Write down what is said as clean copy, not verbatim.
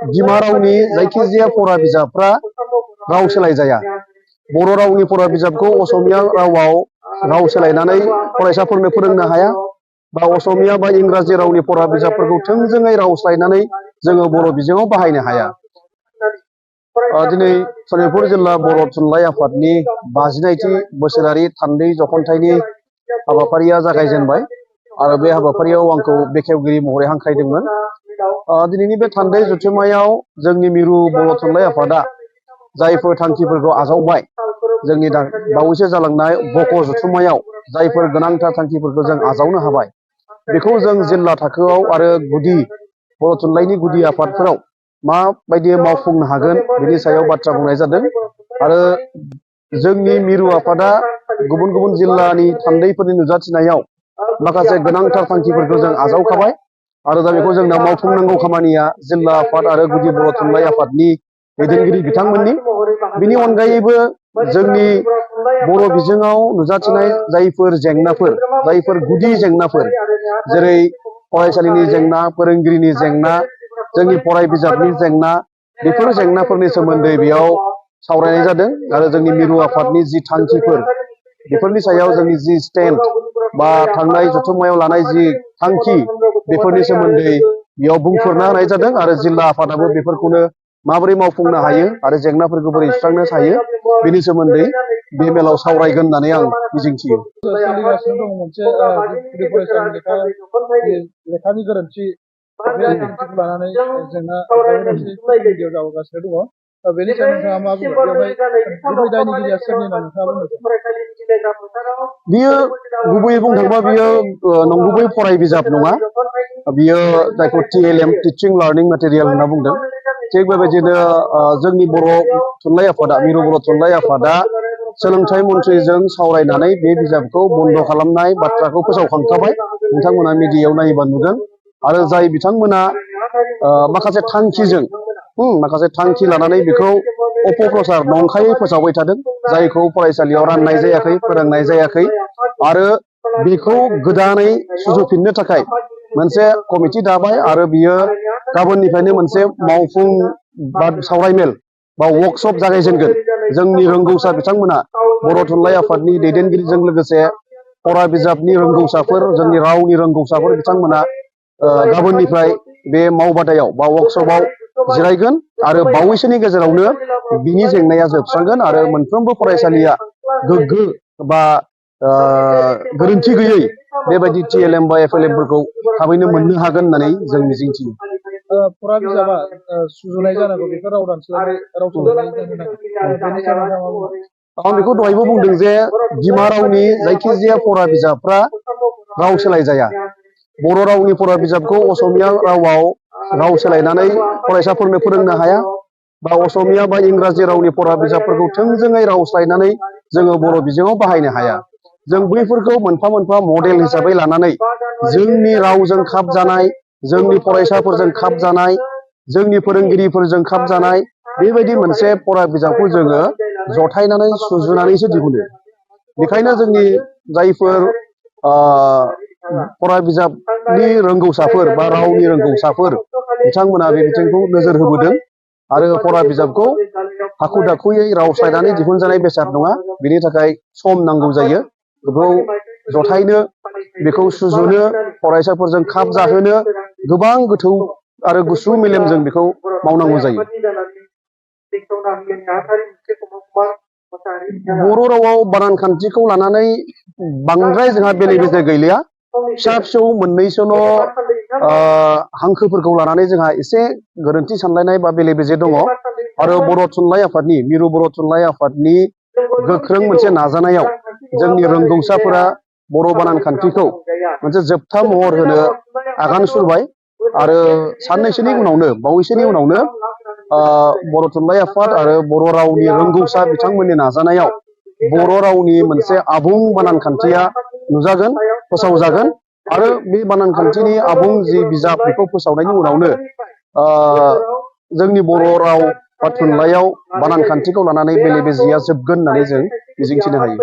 बिमा रावनि जायखिजाया फरा बिजाबफ्रा राव सोलायजाया। बर' रावनि फरा बिजाबखौ असमिया रावाव राव सोलायनानै फरायसाफोरनो फोरोंनो हाया, बा असमिया बा इंराजि रावनि फरा बिजाबफोरखौ थोंजोङै राव सोलायनानै जोङो बर' बिजोङाव बाहायनो हाया। दिनै सनितपुर जिल्ला बर' थुनलाइ आफादनि 59थि बोसोरारि थान्दै जखनथाइनि हाबाफारिया जागायजेनबाय आरो बे हाबाफारियाव आंखौ बेखेवगिरि महरै हांख्रायदोंमोन। दिनैनि बे थान्दै जथुम्मायाव जोंनि मिरु बर' थुनलाइ आफादा जायफोर थांखिफोरखौ आजावबाय, जोंनि बावैसो जालांनाय बक' जथुम्मायाव जायफोर गोनांथार थांखिफोरखौ जों आजावनो हाबाय, बेखौ जों जिल्ला थाखोआव आरो गुदि बर' थुनलाइनि गुदि आफादफोराव माबायदि मावफुंनो हागोन बेनि सायाव बाथ्रा बुंनाय जादों। आरो जोंनि मिरु आफादा गुबुन गुबुन जिल्लानि थान्दैफोरनि नुजाथिनायाव माखासे गोनांथार थांखिफोरखौ जों आजावखाबाय आरो दा बेखौ जोंना मावफुंनांगौ खामानिया जिल्ला आफाद आरो गुदि बर' थुनलाइ आफादनि दैदेनगिरि बिथांमोननि। बिनि अनगायैबो जोंनि बर' बिजोङाव नुजाथिनाय जायफोर जेंनाफोर, जायफोर गुदि जेंनाफोर, जेरै फरायसालिनि जेंना, फोरोंगिरिनि जेंना, जोंनि फराय बिजाबनि जेंना, बेफोर जेंनाफोरनि सोमोन्दै बेयाव सावरायनाय जादों। आरो जोंनि मिरु आफादनि जि थांखिफोर, बेफोरनि सायाव जोंनि जि स्टेन्ड बा थांनाय जथुम्मायाव लानाय जि थांखि, बेफोरनि सोमोन्दै बेयाव बुंफोरना होनाय जादों। आरो जिल्ला आफादाबो बेफोरखौनो माबोरै मावफुंनो हायो आरो जेंनाफोरखौ बोरै सुस्रांनो हायो बेनि सोमोन्दै बे मेलाव सावरायगोन होननानै आं मिजिंथियो। सोलिगासिनो दङ मोनसे गुदि फरायसालिनि लेखानि गोरोन्थि, बे गोरोन्थिखौ लानानै जेंना दावराव-दावसि जाबोगासिनो दङ। बेनि सायाव नोंथाङा मा बुङो? बेवहाय गुबै दायनिगिरिया सोरनि होनना नोंथाङा बुङो? बियो गुबैयै बुंनो थाङोबा बियो नंगुबै फराय बिजाब नङा। बियो जायखौ TLM टिचिं लार्निं मेटेरियेल होनना बुंदों। थिग बेबायदिनो जोंनि बर' थुनलाइ आफादा, मिरु बर' थुनलाइ आफादा सोलोंथाइ मन्थ्रिजों सावरायनानै बे बिजाबखौ बन्द' खालामनाय बाथ्राखौ फोसावखांखाबाय। नोंथांमोना मिडियायाव नायोबा नुगोन। आरो जाय बिथांमोना माखासे थांखि लानानै बेखौ अपप्रचार, नंखायै फोसावबाय थादों, जायखौ फरायसालियाव राननाय जायाखै, फोरोंनाय जायाखै, आरो बेखौ गोदानै सुजुफिननो थाखाय मोनसे कमिटि दाबाय आरो बियो गाबोननिफ्रायनो मोनसे मावफुं बा सावरायमेल बा वर्कशप जागायजेनगोन। जोंनि रोंगौसा बिथांमोना बर' थुनलाइ आफादनि दैदेनगिरिजों लोगोसे फरा बिजाबनि रोंगौसाफोर, जोंनि रावनि रोंगौसाफोर बिथांमोना गाबोननिफ्राय बे मावबादायाव बा वर्कशपआव जिरायगोन आरो बावैसोनि गेजेरावनो बिनि जेंनाया जोबस्रांगोन आरो मोनफ्रोमबो फरायसालिया गोग्गो बा गोरोन्थि गैयै बेबायदि TLM बा FLMफोरखौ थाबैनो मोननो हागोन होननानै जों मिजिंथियो। फरा बिजाबा सुजुनाय जानांगौ, बेखौ राव दानस्लायनाय, राव सोलायनाय जानो नांगौ। बेनि सायाव नोंथाङा मा बुङो? आं बेखौ दहायबो बुंदों जे बिमा रावनि जायखिजाया फरा बिजाबफ्रा राव सोलायजाया। बर' रावनि फरा बिजाबखौ असमिया रावाव राव सोलायनानै फरायसाफोरनो फोरोंनो हाया, बा असमिया बा इंराजि रावनि फरा बिजाबफोरखौ थोंजोङै राव सोलायनानै जोङो बर' बिजोङाव बाहायनो हाया। जों बैफोरखौ मोनफा मोनफा मडेल हिसाबै लानानै जोंनि रावजों खाब जानाय, जोंनि फरायसाफोरजों खाब जानाय, जोंनि फोरोंगिरिफोरजों खाब जानाय बेबायदि मोनसे फरा बिजाबखौ जोङो जथायनानै सुजुनानैसो दिहुनो। बेखायनो जोंनि जायफोर फरा बिजाबनि रोंगौसाफोर बा रावनि रोंगौसाफोर बिथांमोना बे बिथिंखौ नोजोर होबोदों आरो फरा बिजाबखौ हाखु दाखुयै राव सोलायनानै दिहुनजानाय बेसाद नङा। बेनि थाखाय सम नांगौ जायो। बेखौ जथायनो, बेखौ सुजुनो, फरायसाफोरजों खाब जाहोनो गोबां गोथौ आरो गुसु मेलेमजों बेखौ मावनांगौ जायो। बर' रावाव बानान खान्थिखौ लानानै बांद्राय जोंहा बेले बेजे गैलिया। फिसा फिसौ मोननैसोल' हांखोफोरखौ लानानै जोंहा एसे गोरोन्थि सानलायनाय बा बेले बेजे दङ। आरो बर' थुनलाइ आफादनि, मिरु बर' थुनलाइ आफादनि गोख्रों मोनसे नाजानायाव जोंनि रोंगौसाफोरा बर' बानान खान्थिखौ मोनसे जोबथा महर होनो आगान सुरबाय। आरो साननैसोनि उनावनो, बावैसोनि उनावनो बर' थुनलाइ आफाद आरो बर' रावनि रोंगौसा बिथांमोननि नाजानायाव बर' रावनि मोनसे आबुं बानान खान्थिया नुजागोन, फोसावजागोन। आरो बे बानान खान्थिनि आबुं जि बिजाब, बेखौ फोसावनायनि उनावनो जोंनि बर' राव बा थुनलाइयाव बानान खान्थिखौ लानानै बेले बेजेया जोबगोन होननानै जों मिजिंथिनो हायो।